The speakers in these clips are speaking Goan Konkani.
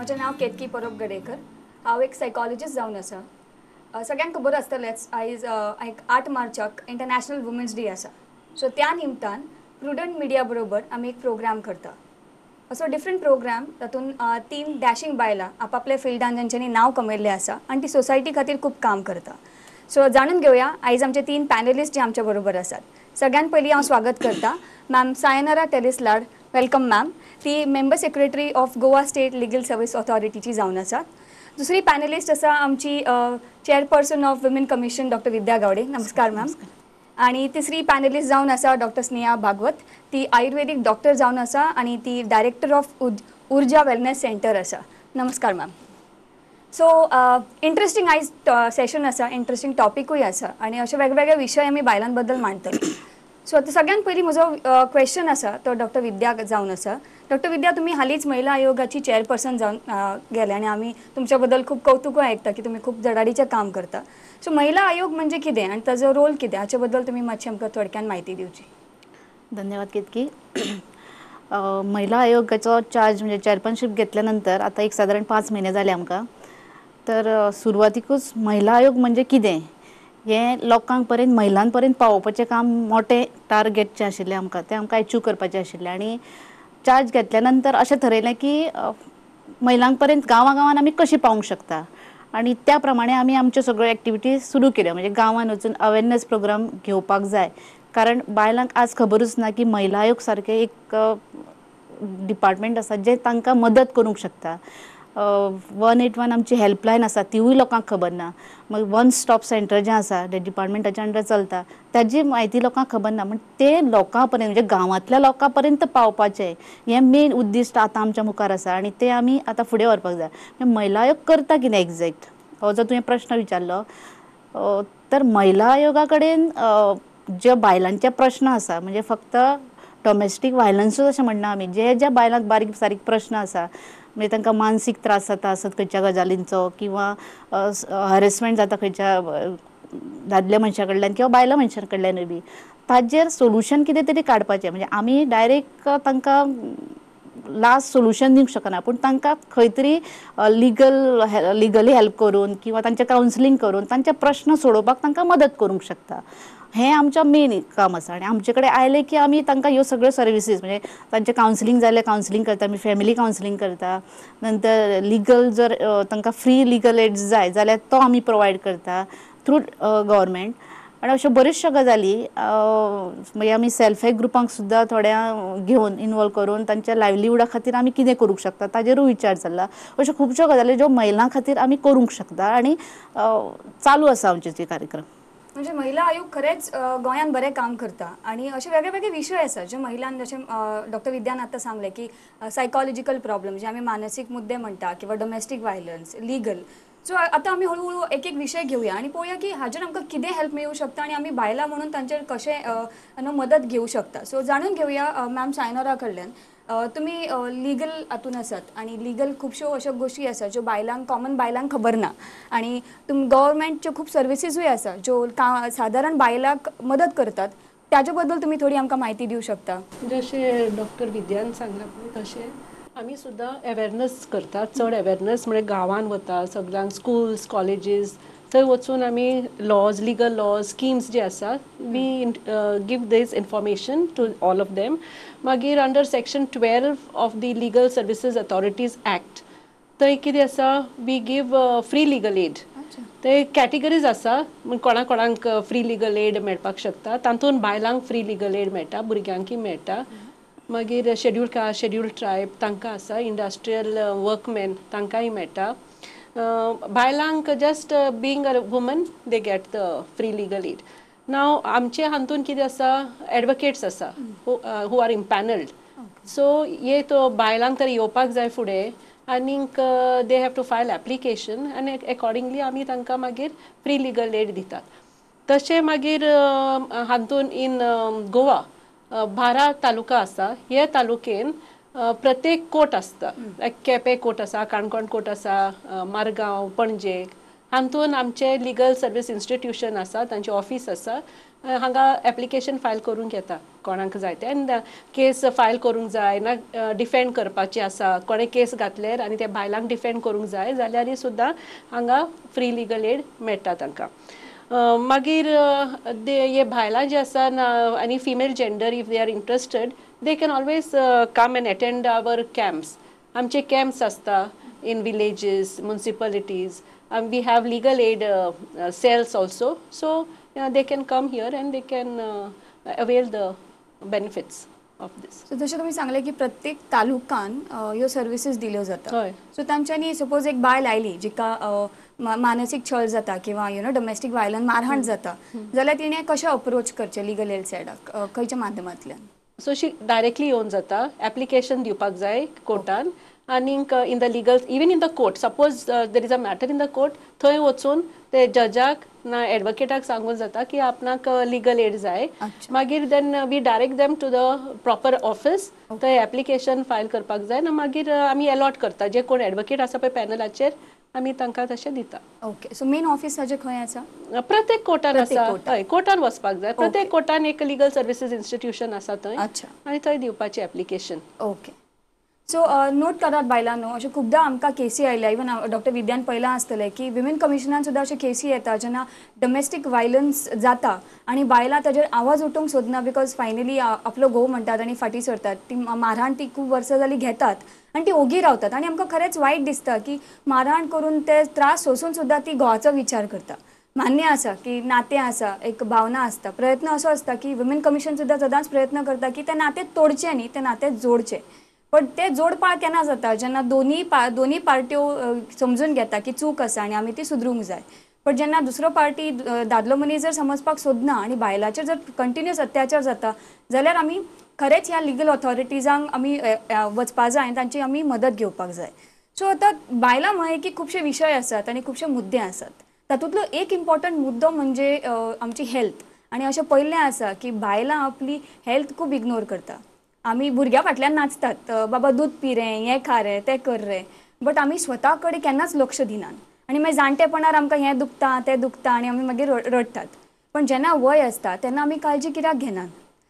म्हजें नांव केतकी परब गडेकर. हांव एक सायकोलॉजिस्ट जावन आसा. सगळ्यांक खबर आसतलेंच आयज एक 8 मार्चाक इंटरनॅशनल वुमन्स डे आसा. सो त्या निमतान प्रुडंट मिडिया बरोबर आमी एक प्रोग्राम करता. असो डिफरंट प्रोग्राम तातूंत 3 डॅशिंग बायलां आपापल्या फिल्डान तांच्यांनी नांव कमयल्लें आसा आनी ती सोसायटी खातीर खूब काम करता. सो जाणून घेवया आयज आमचे 3 पॅनलिस्ट जे आमच्या बरोबर आसात. सगळ्यात पयलीं हांव स्वागत करता ma'am Sayanara Telis Lad. Welcome ma'am. ती member secretary of Goa state legal service ऑथॉरिटीची जावन आसा. दुसरी पॅनलिस्ट आसा आमची chairperson of women commission doctor Vidya Gawade. नमस्कार मॅम. आणि तिसरी पॅनलिस्ट जावन आसा डॉक्टर स्नेहा भागवत. ती आयुर्वेदीक डॉक्टर जावन आसा आनी ती director of Urja wellness centre आसा. नमस्कार मॅम. सो इंट्रस्टींग आयज सेशन आसा, इंट्रस्टींग टॉपिकूय आसा आनी अशे वेगवेगळे विशय आमी बायलां बद्दल मांडटले. सो आतां सगळ्यात पयलीं म्हजो क्वेश्चन आसा तो डॉक्टर विद्या जावन आसा. डॉक्टर विद्या, तुमी हालींच महिला आयोगाची चेअरपर्सन जावन गेले आनी आमी तुमच्या बद्दल खूब कौतुकूय आयकता की तुमी खूब जडाडीचें काम करता. सो महिला आयोग म्हणजे कितें आनी ताजो रोल कितें हाचे बद्दल तुमी मातशी आमकां थोडक्यान म्हायती दिवची. धन्यवाद केतकी. महिला आयोगाचो चार्ज म्हणजे चेअरपर्सनशीप घेतल्यानंतर आता एक सादारण 5 महिने जाले आमकां. तर सुरवातीकूच महिला आयोग म्हणजे कितें हें लोकांक पर्यंत महिलां पर्यंत पावोवपाचें काम मोठें टार्गेटचें आशिल्लें आमकां, तें आमकां एचीव करपाचें आशिल्लें. आनी चार्ज घेतल्या नंतर अशें थरयलें की महिलां पर्यंत गांवां गांवान आमी कशी पावूंक शकता आनी त्या प्रमाणे आमी आमच्यो सगळ्यो एक्टिविटीज सुरू केल्यो. म्हणजे गांवान वचून अवेरनस प्रोग्राम घेवपाक जाय, कारण बायलांक आज खबरूच ना की महिला आयोग सारकें एक डिपार्टमेंट आसा जें तांकां मदत करूंक शकता. 181 आमची हेल्पलायन आसा तिवूय लोकांक खबर ना. मागीर वन स्टॉप सेंटर जें आसा तें डिपार्टमेंटाच्या अंडर चलता ताजी म्हायती लोकांक खबर ना. म्हण तें लोकां पर्यंत म्हणजे गांवांतल्या लोकां पर्यंत पावपाचें हें मेन उद्दिश्ट आतां आमच्या मुखार आसा आनी तें आमी आतां फुडें व्हरपाक जाय. महिला आयोग करता कितें एग्जॅक्ट हो जर तुवें प्रश्न विचारलो तर महिला आयोगा कडेन जे बायलांचे प्रश्न आसा म्हणजे फक्त डोमेस्टीक व्हायलन्सूच अशें म्हणना आमी, जे ज्या बायलांक बारीक सारीक प्रश्न आसा म्हणजे तांकां मानसीक त्रास जाता आसत खंयच्या गजालींचो किंवा हरेसमेंट जाता खंयच्या दादल्या मनशा कडल्यान किंवा बायलां मनशां कडल्यानूय बी, ताजेर सोल्युशन कितें तरी काडपाचें. म्हणजे आमी डायरेक्ट तांकां लास्ट सोल्युशन दिवंक शकना, पूण तांकां खंय तरी लिगली हेल्प करून किंवा तांचें कावन्सिलींग करून तांचे प्रश्न सोडोवपाक तांकां मदत करूंक शकता. हें आमचें मेन काम आसा. आनी आमचे कडेन आयलें की आमी तांकां ह्यो सगळ्यो सर्विसीस म्हणजे तांचें कावन्सिलींग जाल्यार कावन्सिलींग करता आमी, फॅमिली कावन्सिलींग करता, नंतर लिगल जर तांकां फ्री लिगल एड्स जाय जाल्यार तो आमी प्रोवायड करता थ्रू गव्हर्मेंट. आनी अश्यो बऱ्योचश्यो गजाली मागीर आमी सेल्फ हेल्प ग्रुपांक सुद्दां थोड्या घेवन इनवॉल्व करून तांच्या लायवलीहुडा खातीर आमी कितें करूंक शकता ताजेरूय विचार चल्ला. अश्यो खुबश्यो गजाली ज्यो महिलां खातीर आमी करूंक शकता आनी चालू आसा आमचे ते कार्यक्रम. म्हणजे महिला आयोग खरेंच गोंयांत बरें काम करता आनी अशे वेगळे वेगळे विशय आसा जे महिलांक, जशें डॉक्टर विद्यान आतां सांगलें की सायकोलॉजिकल प्रॉब्लम जे आमी मानसीक मुद्दे म्हणटा किंवा डोमेस्टीक व्हायलन्स, लिगल. सो आतां आमी हळू हळू एक एक विशय घेवया आनी पळोवया की हाजेर आमकां कितें हेल्प मेळूं शकता आनी आमी बायलां म्हणून तांचेर कशें मदत घेवं शकता. सो जाणून घेवया मॅम सायनोरा कडल्यान. तुमी लिगल हातून आसात आनी लिगल खुबश्यो अश्यो गोश्टी आसा ज्यो बायलांक, कॉमन बायलांक खबर ना आनी तुम गव्हर्मेंटच्यो खूब सर्विसीसूय आसा ज्यो सादारण बायलांक मदत करतात, ताजे बद्दल तुमी थोडी आमकां म्हायती दिवं शकता. जशें डॉक्टर विद्यान सांगलां पळय तशें आमी सुद्दां अवेरनस करतात, चड अवेरनस म्हणजे गांवान वता, सगळ्यांक स्कुल्स कॉलेजीस थंय वचून आमी लॉज, लिगल लॉज, स्किम्स जे आसा we give this information to all of them. मागीर under section 12 of the legal services authorities act थंय कितें आसा, we give free legal aid. थंय कॅटेगरीज आसा कोणा कोणाक फ्री लिगल एड मेळपाक शकता, तातूंत बायलांक फ्री लिगल एड मेळटा, भुरग्यांकय मेळटा. मागीर शेड्यूल कास्ट, शेड्यूल ट्रायब तांकां आसा, इंडस्ट्रियल वर्कमॅन तांकांय मेळटा. बायलांक just being a woman they get the free legal aid. Now आमचे हातून कितें आसा, एडवोकेट्स आसा हू आर इम्पॅनल्ड. सो ये तो बायलांक तर येवपाक जाय फुडें आनीक they have to file application आनी एकॉर्डिंगली आमी तांकां मागीर फ्री लिगल एड दितात. तशें मागीर हातून इन गोवा 12 तालुका आसा, हे तालुकेन प्रत्येक कोर्ट आसता, लायक केपें कोर्ट आसा, काणकोण कोर्ट आसा, मारगांव, पणजे, हातून आमचे लिगल सर्वीस इन्स्टिट्यूशन आसा, तांचे ऑफीस आसा, हांगा एप्लिकेशन फायल करूंक येता कोणाक जाय तें. आनी केस फायल करूंक जाय ना डिफेंड करपाची आसा, कोणें केस घातल्यार आनी ते बायलांक डिफेंड करूंक जाय जाल्यार सुद्दां हांगा फ्री लिगल एड मेळटा तांकां. मागीर हे बायलां जी आसा ना आनी female gender if they are interested they can always come and attend our camps. आमचे कॅम्प्स आसता in villages, municipalities. We have legal aid cells also, so they can come here and they can avail the benefits of this. So जशें तुमी सांगलें की प्रत्येक तालुकान ह्यो सर्विसीस दिल्यो जाता. हय. सो तांच्यांनी सपोज एक बायल आयली जिका मानसीक छळ जाता किंवा you know domestic violence मारहाण जाता जाल्यार तिणें कशें अप्रोच करचें लिगल एड सायडाक, खंयच्या माध्यमांतल्यान? सो शी डायरेक्टली येवन जाता, एप्लिकेशन दिवपाक जाय कोर्टान आनीक in the legal, even in the court suppose there is a matter in the court, थंय वचून ते जजाक ना एडवोकेटाक सांगून जाता की आपणाक लिगल एड जाय. मागीर then we direct them to the proper office, थंय एप्लिकेशन फायल करपाक जाय ना मागीर आमी एलॉट करता जे कोण एडवोकेट आसा पळय पॅनलाचेर आमी तांकां तशें दिता. ओके, सो मेन ऑफिस ताजें खंय आसा? प्रत्येक कोर्टान आसा. हय, कोर्टान वचपाक जाय. प्रत्येक कोर्टान एक लिगल सर्विसीस इन्स्टिट्यूशन आसा थंय आनी थंय दिवपाचें एप्लिकेशन. ओके, सो नोट करात बायलांनो, अशें खुबदां आमकां केसी आयल्या, इवन डॉक्टर विद्यान पळयलां आसतलें की विमेन कमिशनान सुद्दां अशे केसी येता जेन्ना डोमेस्टीक वायलन्स जाता आनी बायलां ताजेर आवाज उठोवंक सोदना because finally आपलो घोव म्हणटात आनी फाटीं सरतात, ती मारहाण ती खूब वर्सां जालीं घेतात आनी ती ओगी रावतात आनी आमकां खरेंच वायट दिसता की मारहाण करून ते त्रास सोंसून सुद्दां ती घोवाचो विचार करता. मान्य आसा की नातें आसा, एक भावना आसता, प्रयत्न असो आसता की विमेन कमिशन सुद्दां सदांच प्रयत्न करता की तें नातें तोडचें न्ही, तें नातें जोडचें. पण ते जोडपाक केन्ना जाता जेन्ना दोनी पार्ट्यो समजून घेता की चूक आसा आनी आमी ती सुदरूंक जाय. पण जेन्ना दुसरो पार्टी दादलो मनीस जर समजपाक सोदना आनी बायलाचेर जर कंटिन्युअस अत्याचार जाता जाल्यार आमी खरेंच ह्या लिगल ऑथॉरिटीजांक आमी वचपा जाय आनी तांची आमी मदत घेवपाक जाय. सो आतां बायलां म्हळें की खुबशे विशय आसात आनी खुबशे मुद्दे आसात, तातूंतलो एक इम्पॉर्टंट मुद्दो म्हणजे आमची हेल्थ. आनी अशें पळयल्लें आसा की बायलां आपली हेल्थ खूब इग्नोर करता. आमी भुरग्यां फाटल्यान नाचतात, बाबा दूद पी रे, हें खा रे, तें कर रे, बट आमी स्वता कडेन केन्नाच लक्ष दिनात आनी मागीर जाणटेपणार आमकां हें दुखता तें दुखता आनी आमी मागीर रडटात. पण जेन्ना वय आसता तेन्ना आमी काळजी कित्याक घेनात?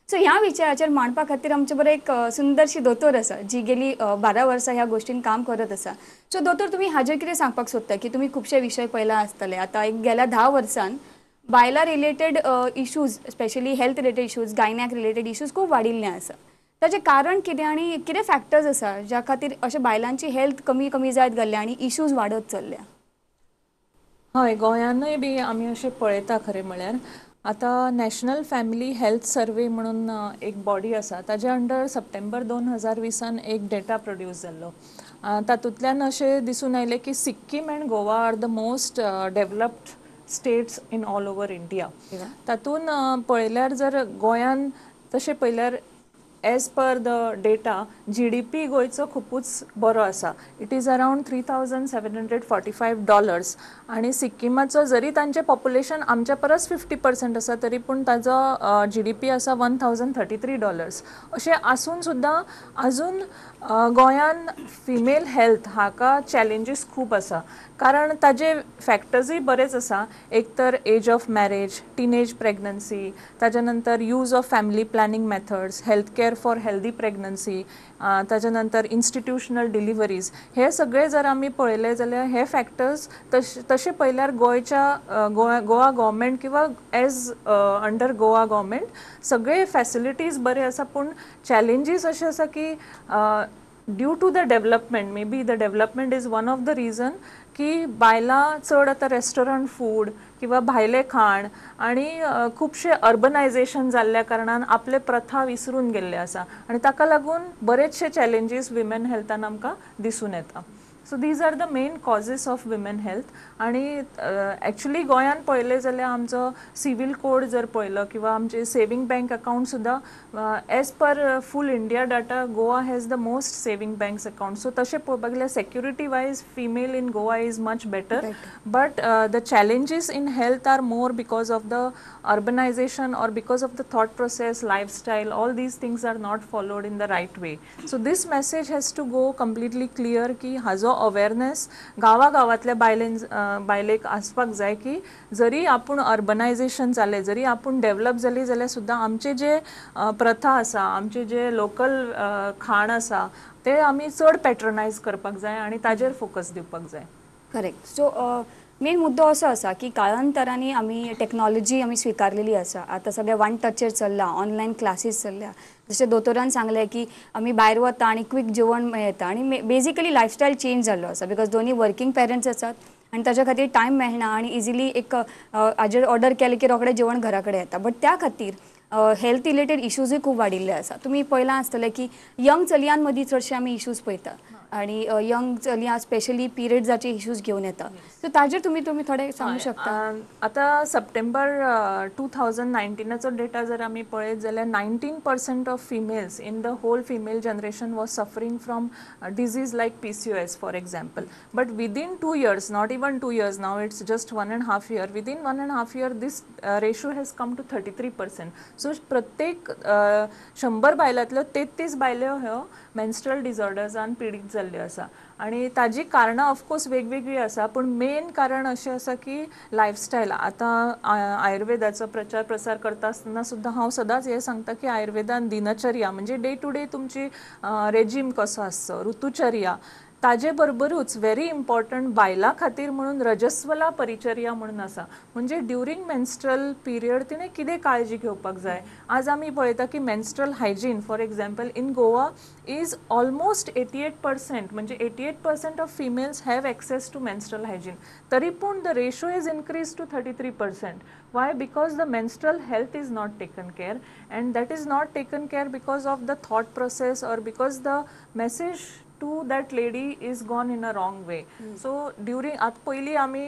सो ह्या विशयाचेर मांडपा खातीर आमचे बरोबर एक सुंदरशी दोतोर आसा जी गेली 12 वर्सां ह्या गोश्टीन काम करत आसा. सो दोतोर, तुमी हाजेर कितें सांगपाक सोदता की तुमी खुबशे विशय पळयला आसतले, आतां एक गेल्या 10 वर्सान बायलां related issues, specially health related issues, gynaec related issues खूब वाडिल्ले आसा, ताचें कारण कितें आनी कितें फॅक्टर्स आसा ज्या खातीर अशें बायलांची हेल्थ कमी कमी जायत गेल्ल्या आनी इश्यूज वाडत चल्ल्या? हय, गोंयानूय बी आमी अशें पळयता. खरें म्हळ्यार आतां नॅशनल फॅमिली हेल्थ सर्वे म्हणून एक बॉडी आसा, ताजे अंडर सप्टेंबर 2020 एक डेटा प्रोड्यूस जाल्लो. तातूंतल्यान अशें दिसून आयलें की Sikkim and Goa are the most developed states in all over India. तातूंत पळयल्यार जर गोंयान तशें पळयल्यार as per the data GDP गोंयचो खुबूच बरो आसा. It is around $3,745 आनी सिक्किमाचो जरी तांचें पॉप्युलेशन आमच्या परस 50% आसा तरी पूण ताजो GDP आसा $1,033. अशें आसून सुद्दां आजून गोंयान फिमेल हेल्थ हाका चॅलेंजीस खूब आसा, कारण ताजे फॅक्टर्सूय बरेच आसा. एक तर age of marriage, teenage pregnancy, ताज्या नंतर use of family planning methods, health care for healthy pregnancy, ताज्या नंतर इन्स्टिट्युशनल डिलिव्हरीज. हे सगळे जर आमी पळयले जाल्यार हे फॅक्टर्स तशें पळयल्यार गोंयच्या गोवा गव्हर्मेंट किंवा एज अंडर गोवा गव्हर्मेंट सगळे फॅसिलिटीज बरे आसा, पूण चॅलेंजीस अशे आसा की due to the development, maybe the development is one of the reason की बायलां चड आतां रेस्टॉरंट फूड किंवा भायलें खाण आनी खुबशें अर्बनायजेशन जाल्ल्या कारणान आपले प्रथा विसरून गेल्ले आसा आनी ताका लागून बरेचशे चॅलेंजीस विमेन हेल्थान आमकां दिसून येता. So these are the main causes of women health. आनी एक्चुली गोंयान पळयलें जाल्यार आमचो सिवील कोड जर पळयलो किंवा आमचे सेवींग बँक अकावंट सुद्दां as per full India data Goa has the most saving banks account. So तशें पळोवपाक गेल्यार security wise female in Goa is much better, but the challenges in health are more because of the urbanization or because of the thought process, lifestyle, all these things are not followed in the right way. So this message has to go completely clear की हाजो अवेरनेस गांवा गांवांतल्या बायलेन बायलेक आसपाक जाय की जरी आपूण अर्बनायझेशन जालें, जरी आपूण डेवलप जाली जाल्यार सुद्दां आमचे जे प्रथा आसा, आमचे जे लोकल खाण आसा ते आमी चड पॅट्रनायज करपाक जाय आनी ताजेर फोकस दिवपाक जाय. करेक्ट. सो मेन मुद्दो असो आसा की काळांतरांनी आमी टॅक्नॉलॉजी आमी स्विकारलेली आसा. आतां सगळें वन टचेर चल्लां, ऑनलायन क्लासीस चल्ल्या. जशें दोतोरान सांगलें की आमी भायर वता आनी क्वीक जेवण मेळटा आनी बेजिकली लायफस्टायल चेंज जाल्लो आसा, because दोनी वर्कींग पेरंट्स आसात आनी ताच्या खातीर टायम मेळना आनी इजिली एक हाजेर ऑर्डर केलें की रोखडें जेवण घरा कडेन येता. बट त्या खातीर हेल्थ रिलेटेड इशूजूय खूब वाडिल्ले आसा. तुमी पळयलां आसतलें की यंग चलयां मदीं चडशे आमी इशूज पळयता आनी यंग चलयां स्पेशली पिरियड्साचे इशूज घेवन येता. सो ताजेर तुमी तुमी थोडे सांगू शकता? आतां सप्टेंबर 2019चो डेटा जर आमी पळयत जाल्यार 19% of females in the whole female generation was suffering from disease like PCOS, for example. But within 2 years, not even 2 years, now it's just one and half year, within one and half year this ratio has come to 33%. So प्रत्येक 100 बायलांतल्यो 33 बायल्यो ह्यो मेन्स्ट्रल डिसऑर्डर्सान पिडीत जाल्ल्यो आसा. आनी ताजी कारणां ऑफकोर्स वेगवेगळी आसा, पूण मेन कारण अशें आसा की लायफस्टायल. आतां आयुर्वेदाचो प्रचार प्रसार करता आसतना सुद्दां हांव सदांच हें सांगता की आयुर्वेदान दिनचर्या म्हणजे डे टू डे तुमची रेजीम कसो आसचो, ऋतुचर्या, ताजे बरोबरूच व्हेरी इम्पॉर्टंट बायलां खातीर म्हणून रजस्वला परिचर्या म्हणून आसा, म्हणजे ड्युरींग मेन्स्ट्रल पिरियड तिणें कितें काळजी घेवपाक जाय. आज आमी पळयता की menstrual hygiene, for example, in Goa is almost 88%, म्हणजे 88% of females have access to menstrual hygiene. तरी पूण the ratio is increase to 33%. Why? Because the menstrual health is not taken care, and that is not taken care because of the thought process or because the message to that lady is gone in a wrong way. So during, आतां पयलीं आमी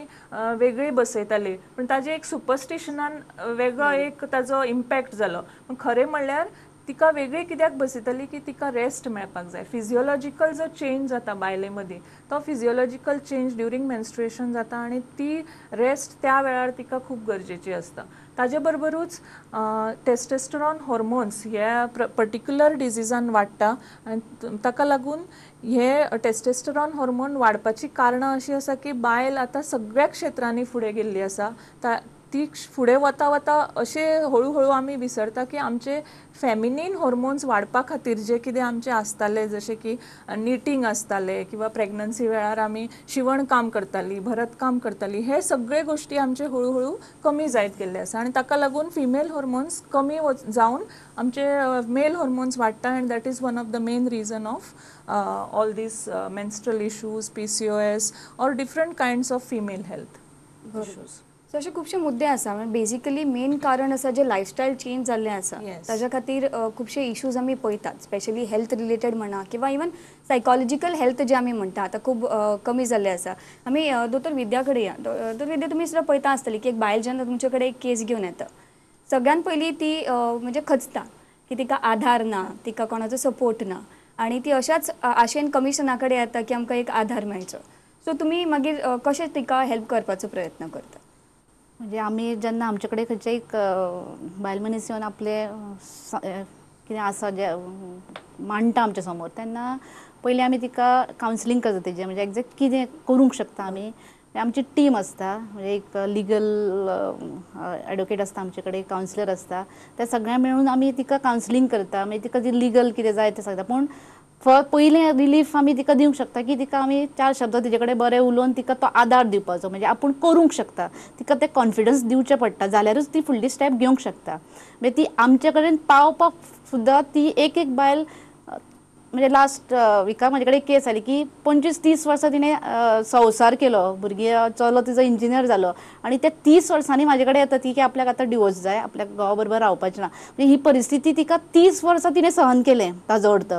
वेगळी बसयताली, पूण ताजे एक सुपरस्टिशनान वेगळो एक ताजो इम्पॅक्ट जालो. पूण खरें म्हणल्यार तिका वेगळी कित्याक बसयताली की तिका रेस्ट मेळपाक जाय. फिजियोलॉजिकल जो चेंज जाता बायले मदीं, तो फिजियोलॉजिकल चेंज ड्युरींग मेन्स्ट्रुएशन जाता आनी ती रेस्ट त्या वेळार तिका खूब गरजेची आसता. ताजे बरोबरूच टेस्टेस्टरॉन हॉर्मोन्स ह्या पर्टिक्युलर डिजीजान वाडटा आनी ताका लागून हे टेस्टेस्टरॉन हॉर्मोन वाडपाची कारणां अशीं आसा की बायल आतां सगळ्या क्षेत्रांनी फुडें गेल्ली आसा. ती फुडें वता वता अशें हळू हळू आमी विसरता की आमचे फेमिनीन हॉर्मोन्स वाडपा खातीर जे कितें आमचे आसताले, जशें की निटींग आसतालें किंवा प्रेग्नन्सी वेळार आमी शिवण काम करतालीं, भरत काम करतालीं, हे सगळे गोश्टी आमचे हळू हळू कमी जायत गेल्ले आसा आनी ताका लागून फिमेल हॉर्मोन्स कमी जावन आमचे मेल हॉर्मोन्स वाडटा, and that is one of the main reason of all these menstrual issues, PCOS or different kinds of female health issues. So अशे खुबशे मुद्दे आसा. म्हणजे बेजिकली मेन कारण आसा जे लायफस्टायल चेंज जाल्लें आसा, ताज्या खातीर खुबशे इशूज आमी पळयतात, स्पेशली हेल्थ रिलेटेड म्हणा किंवा इवन सायकोलॉजिकल हेल्थ जे आमी म्हणटा, आतां खूब कमी जाल्लें आसा. आमी दोतोर विद्या कडेन या. दोतोर विद्या, तुमी सुद्दां पळयता आसतली की एक बायल जेन्ना तुमचे कडेन एक केस घेवन येता, सगळ्यान पयलीं ती म्हणजे खचता की तिका आधार ना, तिका कोणाचो सपोर्ट ना आनी ती अशाच आशेन कमिशना कडेन येता की आमकां एक आधार मेळचो. सो तुमी मागीर कशें तिका हेल्प करपाचो प्रयत्न करता? म्हणजे आमी जेन्ना आमचे कडेन खंयचे एक बायल मनीस येवन आपले कितें आसा जे मांडटा आमच्या समोर, तेन्ना पयलीं आमी तिका कावन्सिलींग करता तेजें, म्हणजे एग्जॅक्ट कितें करूंक शकता आमी. आमची टीम आसता, म्हणजे एक लिगल एडवोकेट आसता आमचे कडेन, कावन्सिलर आसता, त्या सगळ्यां मेळून आमी तिका कावन्सिलींग करता. मागीर तिका जी लिगल कितें जाय तें सांगता. पूण पयलें रिलीफ आमी तिका दिवंक शकता की तिका आमी चार शब्द तिजे कडेन बरे उलोवन तिका तो आदार दिवपाचो, म्हणजे आपूण करूंक शकता, तिका ते कॉन्फिडन्स दिवचें पडटा, जाल्यारूच ती फुडली स्टेप घेवंक शकता. म्हणजे ती आमचे कडेन पावपाक सुद्दां ती एक एक बायल, म्हणजे लास्ट विका म्हजे कडेन केस आली की 25-30 वर्सां तिणें संवसार केलो, भुरगीं, चलो तिजो इंजिनियर जालो आनी ते 30 वर्सांनी म्हाजे कडेन येता ती की आपल्याक आतां डिवोर्स जाय, आपल्याक घोवा बरोबर रावपाचें ना. म्हणजे ही परिस्थिती तिका 30 वर्सां तिणें सहन केलें. ताजो अर्थ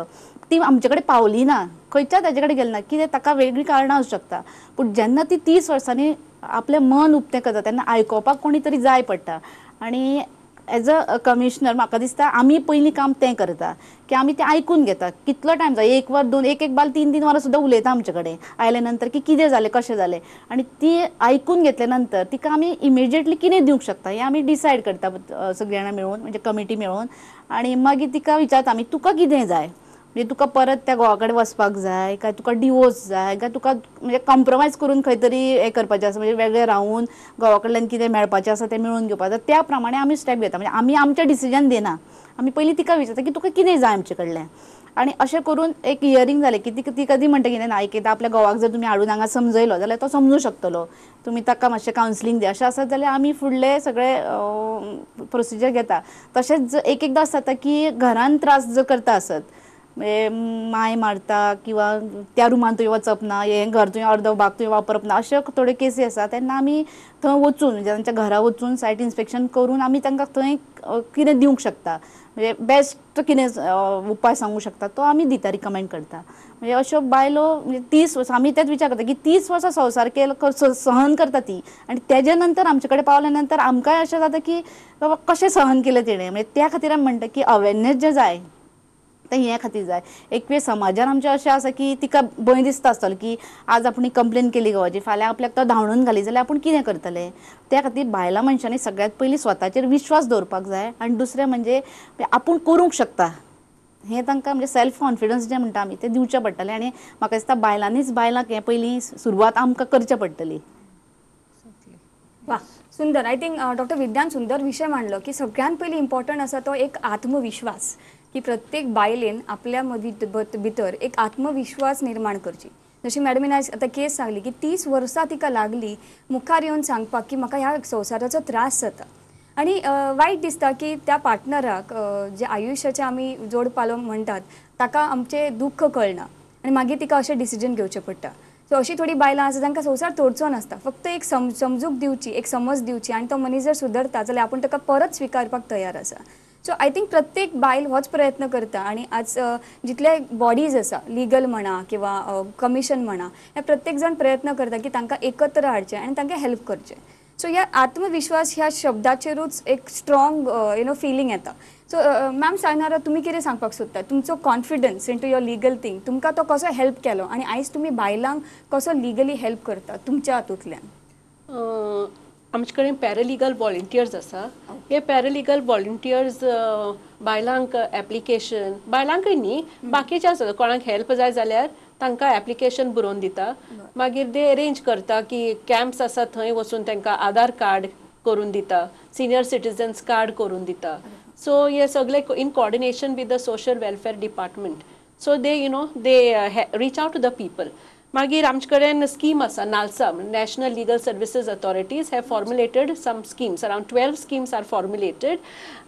ती आमचे कडेन पावली ना, खंयच्या ताजे कडेन गेली ना, कितें ताका वेगळीं कारणां आसूं शकता. पूण जेन्ना ती 30 वर्सांनी आपलें मन उक्तें करता तेन्ना आयकोपाक कोणी तरी जाय पडटा. आनी एज अ कमिशनर म्हाका दिसता आमी पयलीं काम तें करता की आमी तें आयकून घेता. कितलो टायम जाय, एक वर दोन, एक एक बायल 3-3 वरां सुद्दां उलयता आमचे कडेन आयले नंतर की कितें जालें, कशें जालें, आनी ती आयकून घेतले नंतर तिका आमी इमिजिएटली कितें दिवंक शकता हें आमी डिसायड करता सगळीं जाणां मेळून, म्हणजे कमिटी मेळून. आनी मागीर तिका विचारता आमी, तुका कितें जाय, म्हणजे तुका परत त्या घोवा कडेन वचपाक जाय काय तुका डिवोर्स जाय काय तुका म्हणजे कॉम्प्रोमायज करून खंय तरी हें करपाचें आसा, म्हणजे वेगळें रावून घोवा कडल्यान कितें मेळपाचें आसा तें मेळोवन घेवपाक जाय, त्या प्रमाणे आमी स्टेप घेता. म्हणजे आमी आमचें डिसिजन दिना, आमी पयलीं तिका विचारता की तुका कितें जाय आमचे कडल्यान. आनी अशें करून एक हियरींग जालें की ती कदी म्हणटा कितें ना, एक एकदां आपल्या घोवाक जर तुमी हाडून हांगा समजयलो जाल्यार तो समजूं शकतलो, तुमी ताका मातशें कावन्सिलींग दी, अशें आसत जाल्यार आमी फुडले सगळे प्रोसिजर घेता. तशेंच एक एकदां आसता की घरान त्रास जर करता आसत, म्हणजे माय मारता किंवा त्या रुमान तुवें वचप ना, हें घर तुवें अर्दो भाग तुवें वापरप ना, अश्यो थोड्यो केसी आसा तेन्ना आमी थंय वचून म्हणजे तांच्या घरा वचून सायट इन्स्पेक्शन करून आमी तांकां थंय कितें दिवंक शकता, म्हणजे बेस्ट कितें उपाय सांगूंक शकता तो आमी दिता, रिकमेंड करता. म्हणजे अश्यो बायलो म्हणजे 30 वर्सां आमी तेच विचार करता की 30 वर्सां संवसार केलो सहन करता ती, आनी तेजे नंतर आमचे कडेन पावल्या नंतर आमकांय अशें जाता की बाबा कशें सहन केलें तेणें. म्हणजे त्या खातीर आमी म्हणटा की अवेरनेस जें जाय तें हे खातीर जाय. एक वेळ समाजान आमचें अशें आसा की तिका भंय दिसता आसतलो की आज आपण कंप्लेन केली घोवाची, फाल्यां आपल्याक तो धांवडून घाली जाल्यार आपूण कितें करतलें. त्या खातीर बायलां मनशांनी सगळ्यांत पयलीं स्वताचेर विश्वास दवरपाक जाय, आनी दुसरें म्हणजे आपूण करूंक शकता हें तांकां म्हणजे सेल्फ कॉन्फिडन्स जें म्हणटा आमी तें दिवचें पडटलें. आनी म्हाका दिसता बायलांनीच बायलांक हें पयलीं सुरवात आमकां करचें पडटली. वा सुंदर. I think doctor विद्यान सुंदर विशय मांडलो की सगळ्यांत पयलीं इम्पॉर्टंट आसा तो एक आत्मविश्वास, की प्रत्येक बायलेन आपल्या मदीं भितर एक आत्मविश्वास निर्माण करची. जशी मॅडमीन आयज आतां केस सांगली की 30 वर्सां तिका लागली मुखार येवन सांगपाक की म्हाका ह्या संवसाराचो त्रास जाता. आनी वायट दिसता की त्या पार्टनराक जे आयुश्याचे आमी जोडपालो म्हणटात ताका आमचें दुख्ख कळना आनी मागीर तिका अशें डिसिजन घेवचें पडटा. सो अशी थोडी बायलां आसा तांकां संवसार तोडचो नासता, फक्त एक समजूक दिवची, एक समज दिवची आनी तो मनीस जर सुदरता जाल्यार आपूण ताका परत स्विकारपाक तयार आसा. सो I think प्रत्येक बायल होच प्रयत्न करता. आनी आज जितले बॉडीज आसा लिगल म्हणा किंवा कमिशन म्हणा, हे प्रत्येक जाण प्रयत्न करता की तांकां एकत्र हाडचें आनी तांकां हेल्प करचें. सो ह्या आत्मविश्वास ह्या शब्दाचेरूच एक स्ट्रॉंग you know feeling येता. सो मॅम सायनारा, तुमी कितें सांगपाक सोदता, तुमचो confidence into your legal thing तुमकां तो कसो हेल्प केलो आनी आयज तुमी बायलांक कसो लिगली हेल्प करता तुमच्या हातूंतल्यान? आमचे कडेन पॅरालिगल व्हॉलंटियर्स आसा. हे पॅरालिगल व्हॉलंटियर्स बायलांक एप्लिकेशन, बायलांकय न्ही बाकीचे आसा कोणाक हेल्प जाय जाल्यार तांकां एप्लिकेशन बरोवन दिता. मागीर ते अरेंज करता की कॅम्प्स आसा थंय वचून तांकां आधार कार्ड करून दिता, सिनियर सिटीजन्स कार्ड करून दिता. सो हे सगळे in coordination with the social welfare department. So they you know they reach out to the people. मागीर आमचे कडेन स्कीम आसा NALSA, national legal services authorities have formulated some schemes, around 12 schemes are formulated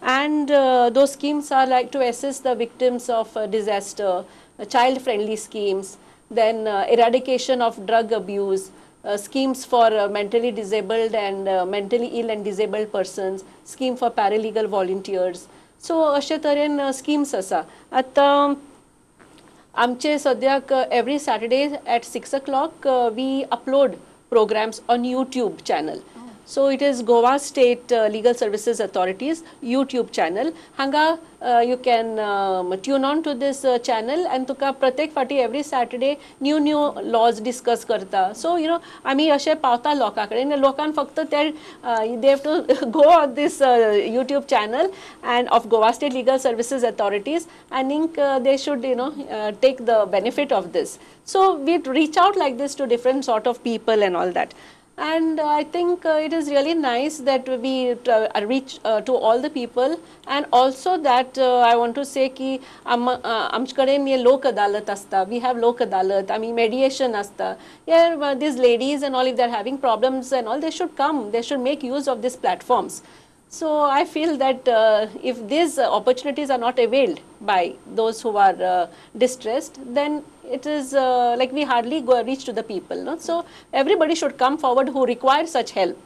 and those schemes are like to assist the victims of disaster, child friendly schemes, then eradication of drug abuse, schemes for mentally disabled and mentally ill and disabled persons, scheme for paralegal volunteers. So अशे तरेन स्किम्स आसा. आतां आमचे सद्याक every Saturday at 6 o'clock we upload programs on YouTube channel. So it is Goa State Legal Services Authorities YouTube channel. हांगा you can tune on to this channel आनी तुका प्रत्येक फावटी every Saturday new new laws discuss करता. सो you know आमी अशें पावता लोकां कडेन, लोकांक फक्त ते they have to go on this YouTube channel and of Goa State Legal Services Authorities आनीक they should you know take the benefit of this. So we reach out like this to different sort of people and all that. And I think it is really nice that we reach to all the people. And also that I want to say ki आमचे कडेन हे लोक अदालत आसता, we have लोक अदालत, आमी mediation आसता. Here these ladies and all, if they are having problems and all, they should come, they should make use of these platforms. So I feel that if these opportunities are not availed by those who are distressed, then it is like we hardly go reach to the people, no? So everybody should come forward who require such help.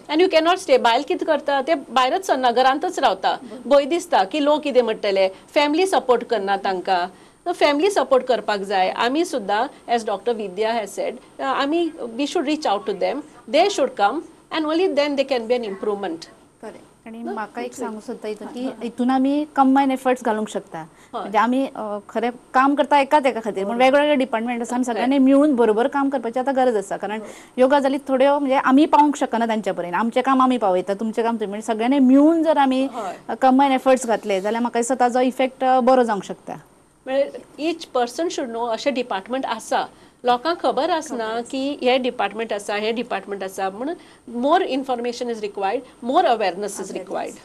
And you cannot stay. बायल कितें करता ते भायरच सरना, घरांतच रावता, भंय दिसता की लोक कितें म्हणटले, फॅमिली सपोर्ट करना तांकां. फॅमिली सपोर्ट करपाक जाय. आमी सुद्दां as doctor Vidya has said, आमी we should reach out to them, they should come and only then they can be an improvement. Correct. आनी म्हाका एक सांगूंक सोदता हितून की हितून आमी कंबायन एफर्ट्स घालूंक शकता. म्हणजे आमी खरें काम करता एकाच एका खातीर, पूण वेगवेगळे डिपार्टमेंट आसा, आमी सगळ्यांनी मेळून बरोबर काम करपाची आतां गरज आसा. कारण ह्यो गजाली थोड्यो म्हणजे आमी पावूंक शकना तांच्या पर्यंत, आमचें काम आमी पावयता, तुमचें काम तुमी, म्हणजे सगळ्यांनी मेळून जर आमी कंबायन एफर्ट्स घातले जाल्यार म्हाका दिसता ताजो इफेक्ट बरो जावंक शकता. म्हळ्यार ईच पर्सन should no अशें डिपार्टमेंट आसा, लोकांक खबर आसना की हे डिपार्टमेंट आसा, हे डिपार्टमेंट आसा. म्हणून more information is required, more awareness is required.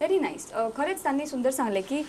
Very nice. खरेंच तांणी सुंदर सांगलें की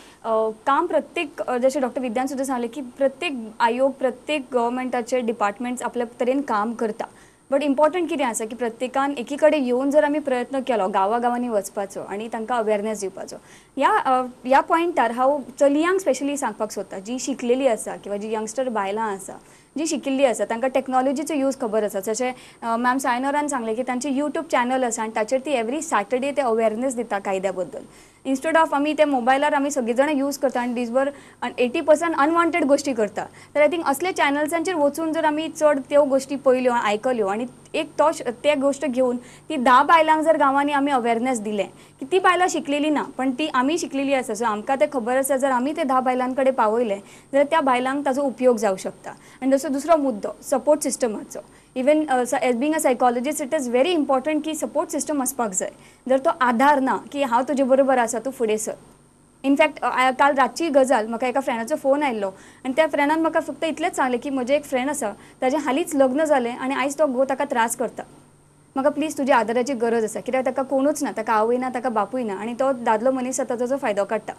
काम प्रत्येक, जशें डॉक्टर विद्यान सुद्दां सांगलें की प्रत्येक आयोग, प्रत्येक गव्हर्मेंटाचे डिपार्टमेंट्स आपल्या तरेन काम करता, बट इम्पॉर्टंट कितें आसा की प्रत्येकान एकी कडेन येवन जर आमी प्रयत्न केलो गांवा गांवांनी वचपाचो आनी तांकां अवेरनेस दिवपाचो. ह्या पॉयंटार हांव चलयांक स्पेशली सांगपाक सोदता, जी शिकलेली आसा किंवा जी यंगस्टर बायलां आसा, जी शिकिल्ली आसा, तांकां टॅक्नॉलॉजीचो यूज खबर आसा. जशें मॅम सायनोरान सांगलें की तांचे यूट्यूब चॅनल आसा आनी ताचेर ती एवरी सॅटर्डे ते अवेरनेस दिता कायद्या बद्दल. इन्स्टेड ऑफ आमी ते मोबायलार आमी सगळीं जाणां यूज करता आनी दीसभर 80% अनवॉन्टेड गोश्टी करता, तर I think असले चॅनल्सांचेर वचून जर आमी चड त्यो गोश्टी पळयल्यो आयकल्यो आनी एक तो ते गोश्ट घेवन ती 10 बायलांक जर गांवांनी आमी अवेरनेस दिलें की ती बायलां शिकलेली ना पण ती आमी शिकलेली आसा, सो आमकां तें खबर आसा, जर आमी ते 10 बायलां कडेन पावयलें जाल्यार त्या बायलांक ताजो उपयोग जावं शकता. आनी जसो दुसरो मुद्दो support सिस्टमाचो, even as being a psychologist it is very important की सपोर्ट सिस्टम आसपाक जाय. जर तो आधार ना की हांव तुजे बरोबर आसा, तूं फुडें सर. इनफॅक्ट काल रातची गजाल, म्हाका एका फ्रेंडाचो फोन आयिल्लो आनी त्या फ्रेंडान म्हाका फक्त इतलेंच सांगलें की म्हजें एक फ्रेंड आसा, ताजें हालींच लग्न जालें आनी आयज तो घोव ताका त्रास करता, म्हाका प्लीज तुज्या आदाराची गरज आसा, कित्याक ताका कोणूच ना, ताका आवय ना, ताका बापूय ना आनी तो दादलो मनीस आतां ताजो फायदो काडटा.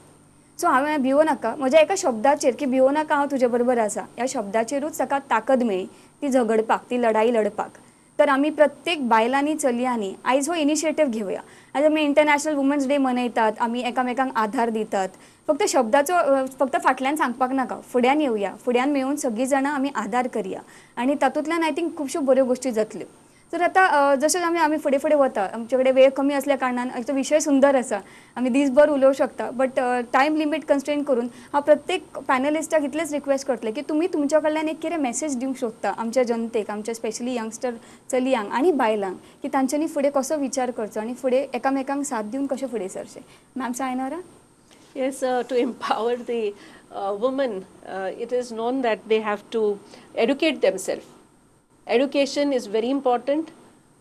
सो हांवें भिवो नाका, म्हज्या एका शब्दाचेर की भिवो नाका हांव तुजे बरोबर आसा, ह्या शब्दाचेरूच ताका ताकद मेळ्ळी ती झगडपाक, ती लढाई लढपाक. तर आमी प्रत्येक बायलांनी चलयांनी आयज हो इनिशिएटीव घेवया. आयज आमी इंटरनॅशनल वुमन्स डे मनयतात, आमी एकामेकांक आधार दितात, फक्त शब्दाचो फक्त फाटल्यान सांगपाक नाका, फुड्यान येवया, फुड्यान मेळून सगळीं जाणां आमी आधार करया आनी तातूंतल्यान I think खुबश्यो बऱ्यो गोश्टी जातल्यो. तर आतां जशें आमी आमी फुडें फुडें वता, आमचे कडेन वेळ कमी असल्या कारणान तो विशय सुंदर आसा, आमी दीसभर उलोवंक शकता, बट टायम लिमीट कन्स्ट्रेन करून हांव प्रत्येक पॅनलिस्टाक इतलेंच रिक्वेस्ट करतलें की तुमी तुमच्या कडल्यान एक कितें मॅसेज दिवंक शकता आमच्या जनतेक, आमच्या स्पेशली यंगस्टर चलयांक आनी बायलांक, की तांच्यांनी फुडें कसो विचार करचो आनी फुडें एकामेकांक साथ दिवन कशें फुडें सरचें. Ma'am Sayanora. Yes, to empower the women, it is known that they have to educate themselves. Education is very important.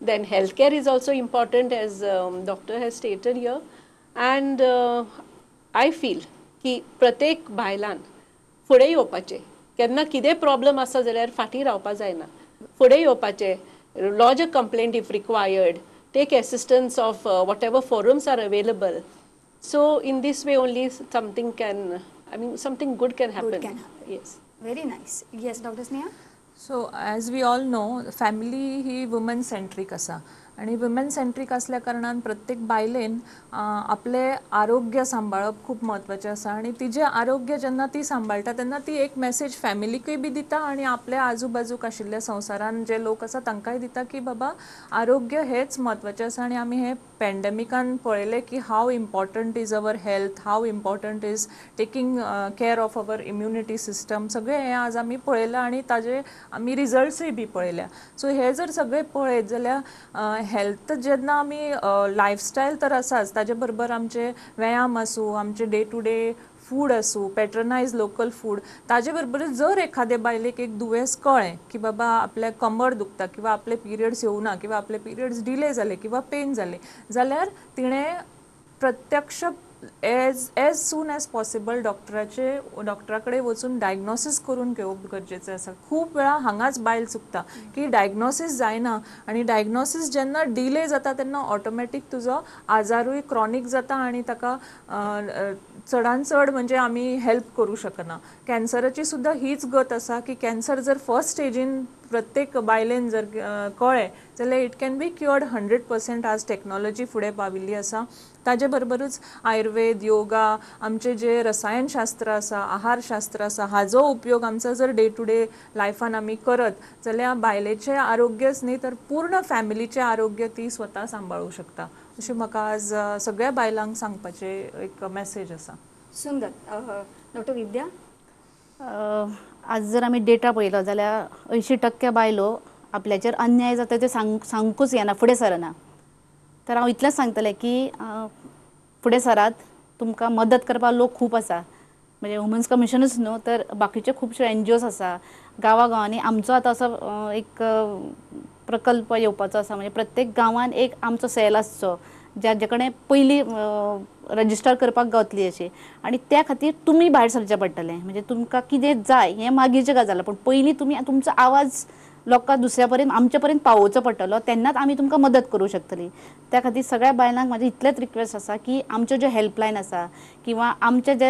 Then healthcare is also important, as doctor has stated here. And I feel की प्रत्येक बायलान फुडें येवपाचें, केन्ना कितें प्रॉब्लम आसा जाल्यार फाटीं रावपा जायना, फुडें येवपाचें, lodge a complaint if required, take assistance of whatever forums are available. So in this way only something can, I mean something good can happen. Good can happen. Yes. Very nice. Yes, Dr. Sneha? So as we all know, family he woman centric आसा आनी वुमन सेंट्रीक असल्या कारणान प्रत्येक बायलेन आपले आरोग्य सांबाळप खूब म्हत्वाचें आसा आनी तिजें आरोग्य जेन्ना ती सांबाळटा तेन्ना ती एक मॅसेज फॅमिलीकूय बी दिता आनी आपल्या आजूबाजूक आशिल्ल्या संवसारान जे लोक आसा तांकांय दिता की बाबा आरोग्य हेच म्हत्वाचें आसा. आनी आमी हे पॅन्डेमिकान पळयलें की how important is our health, how important is taking care of our immunity system, सगळें हें आज आमी पळयलां आनी ताजे आमी रिजल्ट्सूय बी पळयल्या. सो हे जर सगळें पळयत जाल्यार हेल्थ जेन्ना आमी लायफस्टायल तर आसाच, ताजे बरोबर आमचे व्यायाम आसूं, आमचे डे टू डे फूड आसूं, पॅट्रनायज लोकल फूड, ताजे बरोबरच जर एखादे बायलेक एक दुयेंस कळ्ळें की बाबा आपल्या कमर दुखता किंवा आपले पिरियड्स येवना किंवा आपले पिरियड्स डिले जाले किंवा पेन जाले जाल्यार तिणें प्रत्यक्ष एज सून एज पॉसिबल डॉक्टरा कडेन वचून डायग्नोसीस करून घेवप गरजेचें आसा. खूब वेळा हांगाच बायल चुकता की डायग्नोसीस जायना आनी डायग्नोसीस जेन्ना डिले जाता तेन्ना ऑटोमॅटीक तुजो आजारूय क्रॉनीक जाता आनी ताका चडान चड म्हणजे आमी हेल्प करूं शकना. कॅन्सराची सुद्दां हीच गत आसा की कॅन्सर जर फर्स्ट स्टेजीन प्रत्येक बायलेन जर कळ्ळें जाल्यार it can be cured 100%. आज टॅक्नोलॉजी फुडें पाविल्ली आसा, ताजे बरोबरूच आयुर्वेद, योगा, आमचे जे रसायनशास्त्र आसा, आहारशास्त्र आसा, हाजो उपयोग आमचो जर डे टू डे लायफान आमी करत जाल्यार बायलेचें आरोग्यच न्ही तर पूर्ण फॅमिलीचें आरोग्य ती स्वता सांबाळूंक शकता, अशें म्हाका आज सगळ्या बायलांक सांगपाचें एक मॅसेज आसा. सुंदर. डॉक्टर विद्या, आज जर आमी डेटा पळयलो जाल्यार 80% बायलो आपल्याचेर अन्याय जाता ते सांगूच येना, फुडें सरना. तर हांव इतलेंच सांगतलें की फुडें सरात, तुमकां मदत करपाक लोक खूब आसा, म्हणजे वुमन्स कमिशनूच न्हू तर बाकीचे खुबशे एनजीओज आसा गांवा गांवांनी. आमचो आतां असो एक प्रकल्प येवपाचो आसा, म्हणजे प्रत्येक गांवान एक आमचो सेल आसचो जांचे कडेन पयलीं रजिस्टर करपाक गावतली अशी आनी त्या खातीर तुमी भायर सरचें पडटलें. म्हणजे तुमकां कितें जाय हें मागीरचें गजाल, पूण पयलीं तुमी तुमचो आवाज लोकां दुसऱ्या पर्यंत आमचे पर्यंत पावोवचो पडटलो, तेन्नाच आमी तुमकां मदत करूं शकतली. त्या खातीर सगळ्या बायलांक म्हाजें इतलेंच रिक्वेस्ट आसा की आमच्यो ज्यो हेल्पलायन आसा किंवा आमचे जे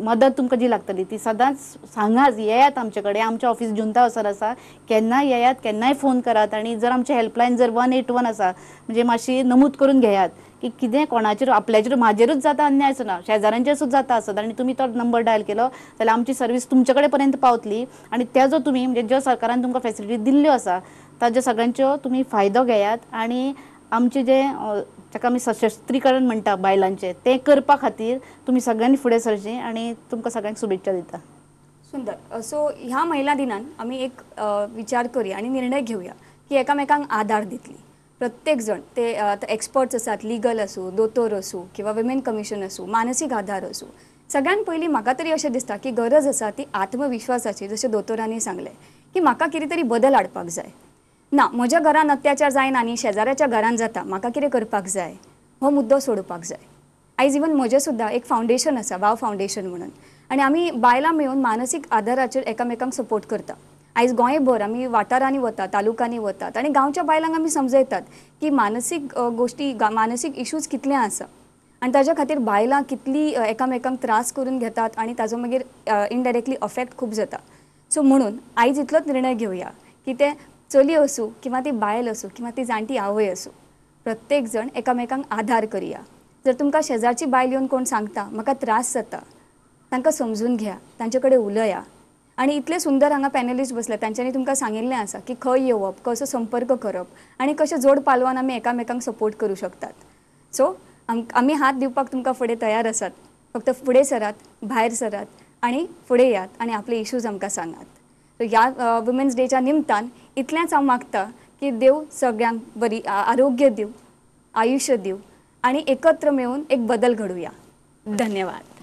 मदत तुमकां जी लागतली ती सदांच सांगाच, येयात आमचे कडेन. आमचें ऑफिस जुंता हावसार आसा, केन्नाय येयात, केन्नाय फोन करात. आनी जर आमचें हेल्पलायन जर 181 आसा म्हणजे मातशी नमूद करून घेयात की कितें कोणाचेर आपल्याचेर म्हाजेरूच जाता अन्याय आसना, शेजाऱ्यांचेर सुद्दां जाता आसत आनी तुमी तो नंबर डायल केलो जाल्यार आमची सर्वीस तुमचे कडेन पर्यंत पावतली. आनी तेजो तुमी म्हणजे ज्यो सरकारान तुमकां फेसिलिटी दिल्ल्यो आसा ताज्यो सगळ्यांच्यो तुमी फायदो घेयात आनी आमचे जे ताका आमी सशस्त्रीकरण म्हणटा बायलांचें तें करपा खातीर तुमी सगळ्यांनी फुडें सरचें आनी तुमकां सगळ्यांक शुभेच्छा दिता. सुंदर. सो ह्या महिला दिनान आमी एक विचार करूया आनी निर्णय घेवया की एकामेकांक आदार दितली. प्रत्येक जण ते एक्सपर्ट्स आसात, लिगल आसूं, दोतोर आसूं किंवा विमेन कमिशन आसूं, मानसीक आदार आसूं, सगळ्यान पयलीं म्हाका तरी अशें दिसता की गरज आसा ती आत्मविश्वासाची. जशें दोतोरांनी सांगलें की म्हाका कितें तरी बदल हाडपाक जाय, ना म्हज्या घरान अत्याचार जायना आनी शेजाऱ्याच्या घरान जाता, म्हाका कितें करपाक जाय, हो मुद्दो सोडपाक जाय. आयज इवन म्हजें सुद्दां एक फावंडेशन आसा, वाव फावंडेशन म्हणून, आनी आमी बायलां मेळून मानसीक आदाराचेर एकामेकांक सपोर्ट करता. आयज गोंयभर आमी वाठारांनी वतात, तालुक्यांनी वतात आनी गांवच्या बायलांक आमी समजयतात की मानसीक गोश्टी, मानसीक इशूज कितले आसा आनी ताज्या खातीर बायलां कितली एकामेकांक त्रास करून घेतात आनी ताजो मागीर इनडायरेक्टली अफेक्ट खूब जाता. सो म्हणून आयज इतलोच निर्णय घेवया की ते चली आसूं किंवा ती बायल आसूं किंवा ती जाणटी आवय आसूं, प्रत्येक जण एकामेकांक आदार करया. जर तुमकां शेजारची बायल येवन कोण सांगता म्हाका त्रास जाता, तांकां समजून घ्या, तांचे कडेन उलया. आनी इतले सुंदर हांगा पॅनलिस्ट बसले, तांच्यांनी तुमकां सांगिल्लें आसा की खंय येवप, कसो संपर्क करप आनी कशें जोड पालवान आमी एकामेकांक सपोर्ट करूं शकतात. सो आमी हात दिवपाक तुमकां फुडें तयार आसात, फक्त फुडें सरात, भायर सरात आनी फुडें येयात आनी आपले इशूज आमकां सांगात. सो ह्या वुमेन्स डेच्या निमतान इतलेंच हांव मागता की देव सगळ्यांक बरी आरोग्य दिवं, आयुश्य दिवं आनी एकत्र मेळून एक बदल घडोवया. धन्यवाद.